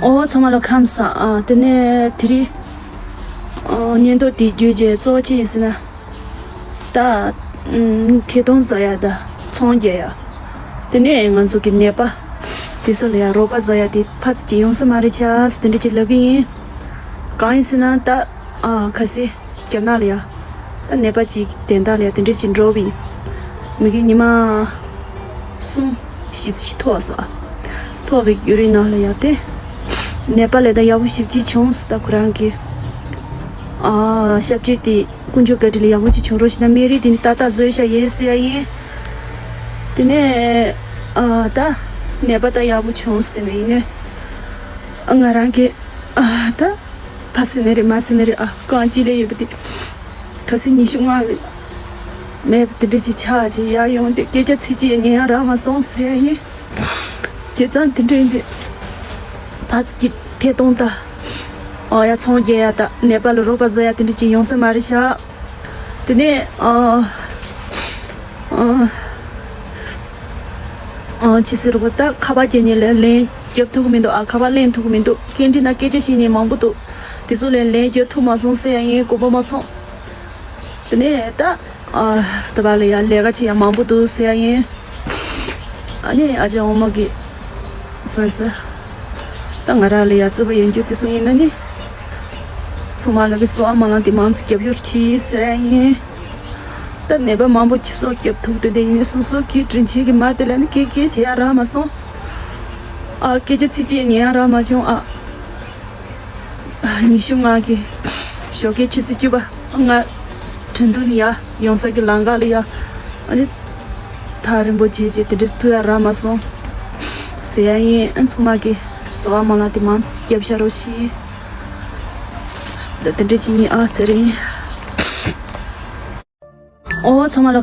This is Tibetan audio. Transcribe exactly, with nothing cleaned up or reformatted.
ཨོ་ཚང་མ་ལ་ཁམས་བཟང་། ཨ་དེ་ནས་དེ་རིང་ཨ་བརྙན་ཐུང་དེ་བརྒྱུད་རྗེས་གཙོ་བོ་ཅི་ཡིན་ཟེར་ན། ད་ཨམ་ཐད་གཏོང་བཟོ་ཡ་དང་ཚོང་རྒྱག་ཡ། དེ་ནས་ང་ཚོ་གི་ནད་པ་དེ་ཚོ་ལ་ཡ་རོགས་པ་བཟོ་ཡ་དེ་ཕར་ཙམ་ཅིག་ཡོང་ས་མ་རེད་ཆ་དེ་འདྲ་ཅིག་ལབ་གི་ཡིན། གང་ཡིན་ཟེར་ན་ད་ཨ་ཁ་སང་རྒྱ་ནག་ལ་ཡ། ད་ནད་པ་གཅིག་དན་རྟགས་ལ་ཡ་དེ་འདྲ་ཅིག་འགྲོ་བའི་མི་གི་ཉི་མ་གསུམ་བཞི་ཅིག་ཐོག་སོ། ཐོག་གི་ཡུན་རིང་ནང་ལ་ཡ་དེ་ནད་པ་ལ་ད་ཡག་པོ་ཞེ་པོ་ཅིག་བྱུང་སོ། ད་ཁོ་རང་གི་ཨ་ཞབས་ཕྱི་དེ་དཀོན་མཆོག་བཀའ་དྲིན་ལ་ཡག་པོ་ཅིག་བྱུང་རོགས་ཞེ་ན། སྨན་རིན་དེ་ནི་ཏག་ཏག་བཟོས་བཞག་ཡིན་ཟེར་ཡ་ཡིན། དེ་ནས་ཨ་ད་ནད་པ་ད་ཡག་པོ་བྱུང་སོ། དེ་ནས་ཡིན་ནས་ང་རང་གི་ཨ་ད། ཕ་སེ་ནེ་རེ་མ་སེ་ནེ་རེ་ཨ་རྐང་གཅིག་ལས་ཡོད་པ་དེ། ཁ་སང་ཉི་ཤུ་ལྔ་རེ་མེད་པ་དེ་འདྲ་ཅིག་ཆགས་ཅིག་ཡར་ཡོང་དེ་སྐད་ཆ་ཚིག་གཅིག་ཉན་ཡ་རག་མ་སོང་ཟེར་ཡ་ཡིན། བྱས་ཙང་དེ་འདྲ་ཡིན་དེ། ཕར་ཙམ་ཅིག་ཐད་གཏོང་ད། ཨོ་ཡ་ཚོང་རྒྱག་ཡ་ད་ནད་པ་ལ་རོགས་པ་བཟོ་ཡ་དེ་འདྲ་ཅིག་ཡོང་ས་མ་རེད་ཤག་དེ་ནས་ཨ་ཨ། ཨ་ཅི་ཟེར་བ་ད་ཁ་པར་རྒྱག་ནས་ལན་ལན་རྒྱབ་ཐུབ་ཀྱི་མི་འདུག་ཨ་ཁ་པར་ལེན་ཐུབ་ཀྱི་མི་འདུག་སྐད་འཕྲིན་ནང་སྐད་ཆ་བཤད་མཁན་མང་པོ་འདུག་དེ་ཚོ་ལ་ལན་རྒྱབ་ཐུབ་མ་སོང་ཟེར་ཡ་ཡིན། དགོངས་པ་མ་ཚོམས། དེ་ནས་ད་ཨ་ད་བར་ལ་ཡ་ལས་ཀ་བྱེད་ཡ་མང་པོ་འདུག་ཟེར་ཡ་ཡིན། ཨ་ནི་ཨ་ཅག་འོག་མ་གི་ཕ་སེ། ད་ང་རང་ལ་ཡ་རྩིས་པ་ཡན་རྒྱུ་དེ་ཚོ་ཡིན་ན་ནི། ཚང་མ་ལ་གི་གསོལ་བ་སྨོན་ལམ་དེ་མང་ཙམ་རྒྱབ་སྐྱོར་གྱིས་ཟེར་ཡ་ཡིན། ད་ནད་པ་མང་པོ་ཅིག་སྲོག་སྐྱོབ་ཐུབ་འདུག་དེ་ཡིན་ནའི་སོ་སོ་གི་དྲིན་ཆེན་གྱི་མ་དེ་ལ་ནི་སྐད་སྐད་བྱེད་ཡ་རག་མ་སོང་། ཨ་སྐད་ཆ་ཚིག་གཅིག་ཉན་ཡ་རག་མ་བྱུང་ཨ། ཉི་ཤུ་ལྔ་གི་ཞོགས་ཀའི་ཆུ་ཚོད་བཅུ་པ་ང་དྲན་དུ་ནི་ཡ་ཡོང་ས་གི་ལམ་ཁ་ལ་ཡ་ཨ་ནི་ཐག་རིང་པོ་བྱས་བྱས་དེ་འདྲ་ཐུག་ཡ་རག་མ་སོང་ཟེར་ཡ་ཡིན། ཨ་ཚང་མ་གི་གསོལ་བ་སྨོན་ལམ་དེ་མང་ཙམ་རྒྱབ་བཞག་རོགས་ཞེས། ད་དེ་འདྲ་ཅིག་ཡིན་ཨ་ཚེ་རིང་། ཨོ་ཚང་མ་ལ།